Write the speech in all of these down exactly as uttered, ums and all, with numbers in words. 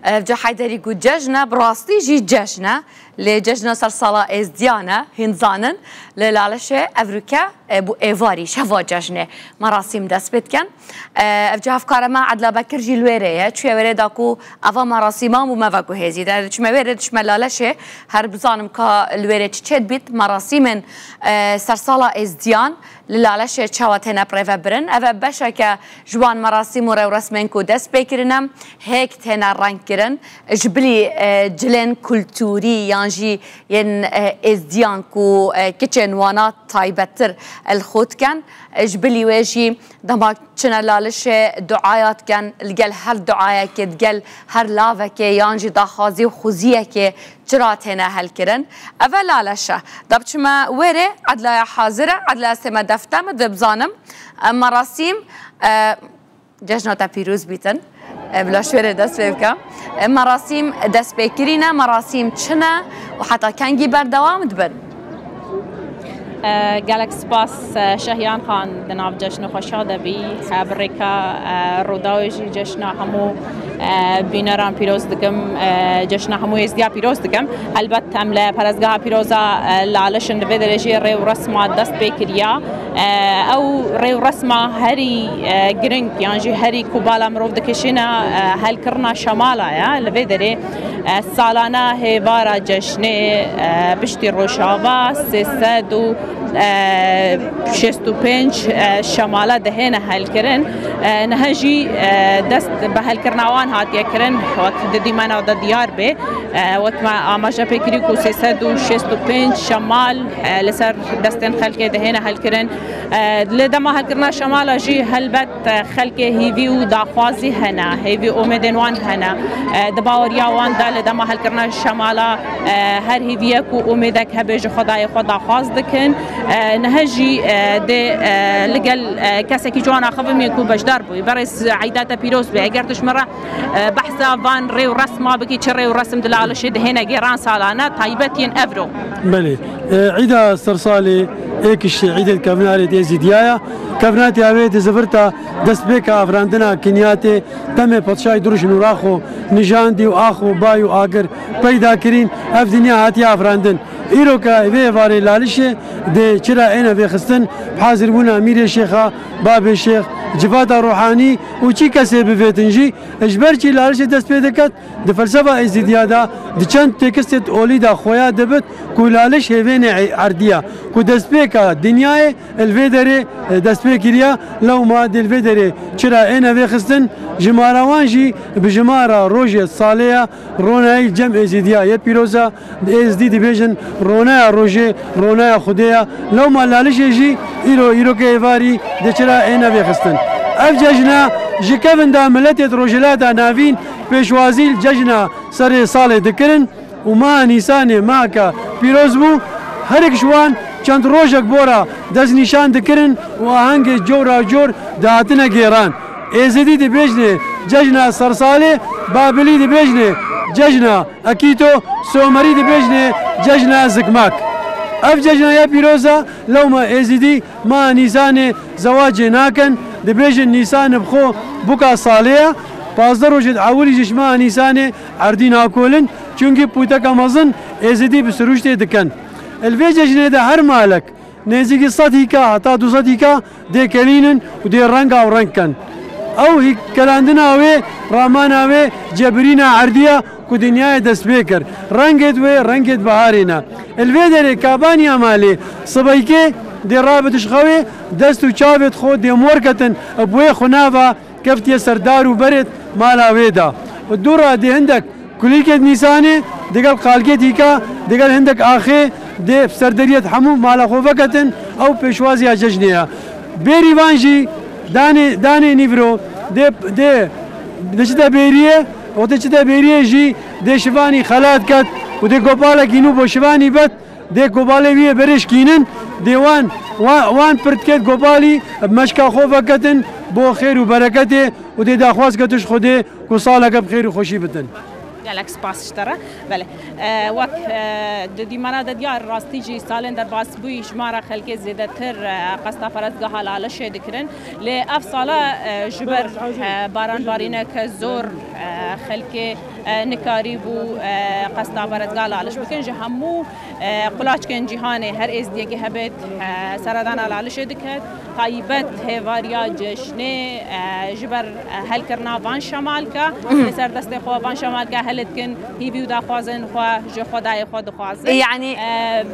Ev cihayderî ku cejn e, bi rastî jî cejn e. Lê cejna sersala Êzdiyan e, hîn zanin. Li Lalişê evroke, e, bû êvarî, şeva cejnê. Merasîm dest pê dikin. E, ev cihevkare me Edla Bekir jî li wêrê ye. Çûye wêrê da ku eva merasîman bû me ve guhêzî. De diçime wêrê, diçime Lalişê, her bizanim ka li wêrê çi çêdibît, merasîmên, e, sersala Êzdiyan li Lalişê çawa têne birêvebirin. Ev e beşeke ji wan merasîm û rewresmên ku dest pê kirine, hêk têne rengkirin. Ji bilî, e, cilên kulturî yan jî yên, e, êzdiyan ku, e, kiçên wana taybettir li xwe dikin. Ji bilî wê jî dema çine Lalişê duaya dikin, li gel her duayekê, li gel her lavekê yan jî daxwazî û xweziyekê çira têne helkirin. Ev e Lalişe. Da biçime wêrê, Edlaya hazir e. Edlaya, ez tême defte, min divê bizanim. E, merasîm, e, cejna te pîroz bîtin. E, bila ji wêrê dest pê bike. E, merasîm dest pê kirîne, merasîm çi ne û heta kengî berdewam dibin? E, gelek spas, e, Şehiyan Xan, di nav cejn û xweşiya de bî. E, bi rêka, e, Rûdawê jî cejna hemû, e, bîneran pîroz dikim, e, cejna hemû Êzdiya pîroz dikim. Helbet em li perestgeha pîroza, e, Laliş in, li vê derê jî rê û resma dest pê kiriya. E, ew rê û resma herî, e, giring yan jî herî ku bala mirov dikişîne, e, helkirina şemala ye. Li vê derê, e, salane hêvara cejnê, e, piştî Rojava sê sed û şêst û pênc, e, şemala dihêne helkirin. E, niha jî, e, dest bi helkirina wan hatiye kirin, wek di dîmena de diyar bê. E, wek me amaje pê kirî ku sê sed û şêst û pênc şemal, e, li ser destên xelkê dihêne helkirin. E, li dema helkirina şemala jî helbet, e, xelkê hêvî û daxwazî hene, hêvî ûmêdên wan hene. E, di baweriya wan de li dema helkirina şemala, e, her hêviyek û ûmêdek hebe ji Xwedayê xwe daxwaz dikin. E, niha jî, e, dê, e, li gel, e, kesekî ji wan axivimê ku beşdar bûyî. Berêz Eyda te pîroz be. Eger tu ji min re, e, behsa van rê û resma bikî, çi rê û resim di Lalişê dihêne gêran salane, taybet yên evro. Belê. E, Eyda sersalê êk ji Eydên kevnarê di Êzîdiya ye. Kevnatiya wê di zivirta destpêka afirandina kinyatê, demê padşahî Duruş Nûraxo nijandî û ax û bay û agir peyda kirîn, ev dinya hatiye afirandin. Îroka vê êvarê Lalişê dê çira êne vêxistin, bi hazîrbûna Mîrê Şêxa, Babê Şêx, civata ruhanî û çi kesê bivêtin jî, ji ber çi Lalişê dest pê diket, di felsefa Êzîdiya de, di çend têkistê olî de xoya dibit ku Laliş hêvênê erdî ye, ku destpêka dinyayê li vê derê, e, dest pê kiriye, lewma dê li vê derê çira êne vêxistin, jimara wan jî bi jimara rojê salê ye, ronayî cem Êzîdiya yê pîroz e, Êzdî dibêjin, ronaya rojê, ronaya Xwedê ye. Lewma Lalişê jî îro, îrokê êvarî dê çira êne vêxistin. Ev cejna ji kevin de miletê di Rojhilata Navîn pêşwazî li cejna serê salê dikirin û meha Nîsanê meheke pîroz bû. Her yek ji wan çend rojek bora destnîşan dikirin û ahengê cora cor dihatine gêran. Êzidî dibêjinê cejna sersalê, Babilî dibêjinê cejna Ekîto, Somerî dibêjinê cejna Zikmak. Ev cejna ya pîroz e, lewma Êzidî meha Nîsanê zewacê nakin, dibêjin Nîsan bi xwe buka salê ye. Pazdeh rojê di ewilî jî ji meha Nîsanê erdî nakolin, çunkî pûteka mezin Êzidî bi sirûştê dikin. Li vê cejnê de her malek nêzîkî sed hîka heta du sed hîka dê kelînin û dê renga û reng ken. Ew hî-, kelandina wê, ramana wê cebirîna erdî ye ku dinyayê dest pê kir. Rengêt wê rengêt biharê ne. Li vê derê kabaniya malê sibeykê dê rabit ji xewê, dest û çavêt xwe dê mor ketin, bi wê xunava keftiye ser dar û berêt mala wê de. Dû re dê hindek kulîlkêt Nîsanê, digel qalkêt hîka, digel hindek axê dê serderiyet hemû mala xwe veketin, ew pêşwaziya cejnê ye. Bêrîvan jî danê, danê nîvro dê, dê, dê çite bêriyê, wextê çite bêriyê jî dê şivanî xelat ket û dê gopalekî nû bo şivanî bet, dê gopalê wî yê berê şikînin, dê wan, wa-, wan pirtkêt gopalî bi meşka xwe veketin bo xêr û bereketê û dê daxwaz ketin ji Xwedê ku saleke bi xêr û xweşî bitin. Gelek spas ji te re. Belê. E, wek, e, di dîmana de diyar rastî jî salên derbas bûyî jimara xelkê zêdetir, e, qesta perestgeha Lalişê dikirin. Lê ev sala, e, ji ber, e, baranbarîneke zor, e, xelkê, e, nikarîbû, e, qesta perestgeha Laliş bikin. Ji hemû, e, qulaçkên cîhanê her êzdiyekî hebêt, e, seredana Lalişê diket. Taybet hêvariya ceşnê, e, ji ber, e, helkirina van şemalka, li ser destê xwe van şemalka hel dikin, hîvî û daxwazên xwe ji Xwedayê xwe dixwazin. E, yanî E,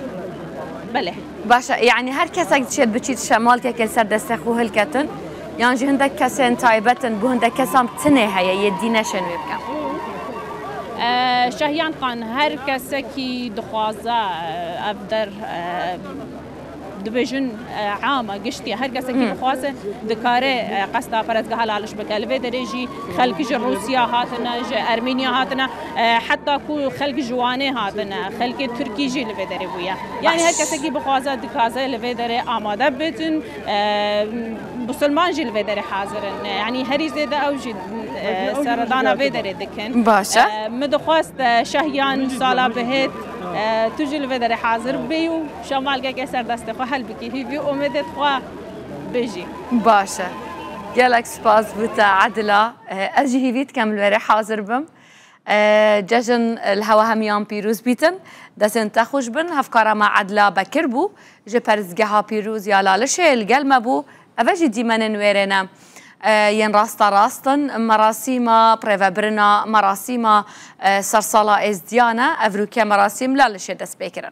belê. Baş e, yanî her kesek diçêt biçît şemalkeke li ser destê xwe hilketin, yan jî hindek kesên taybet in, bo hindek kesan tinê heye, yê dî neşên wê bikin? E, Şahiyan Xan, her kesekî dixwaze, e, ev der, e, dibêjin, e, ama giştî, her kesekî bixwaze dikare, e, qesta perestgeha Laliş bike. Li vê derê jî xelk ji Rûsya hatine, ji Ermeniya hatine, e, heta ku xelk ji Wanê hatine, xelkê Tirkî jî li vê derê bûye. Yanî her kesekî bixwaze, dikaze li vê derê amade bitin, e, Musulman jî li vê derê hazir in. Yanî herî zêde ew jî, e, seredana vê derê dikin. Baş e. E, min dixwest, e, Şahiyan sala bihêt, e, tu jî li vê derê hazir bibî û şemalkeke ser destê xwe helbikî. Hîvî û umêdê xwe bijî. Baş e. Gelek spas bo te Edila. E, ez jî hîvî dikem li wê derê hazir bim. E, cejn li hewa hemiyan pîroz bîtin. Destên te xweş bin. Hevkara me Edla Bekir bû. Ji perestgeha pîroz ya Lalişê li gel me bû. Ev jî dîmenên wêrê ne, e, yên rasta rast in. Merasîma birêvebirina merasîma, e, sersala Êzdiyan e. Evrûke merasîm Lalişê dest pê kirin.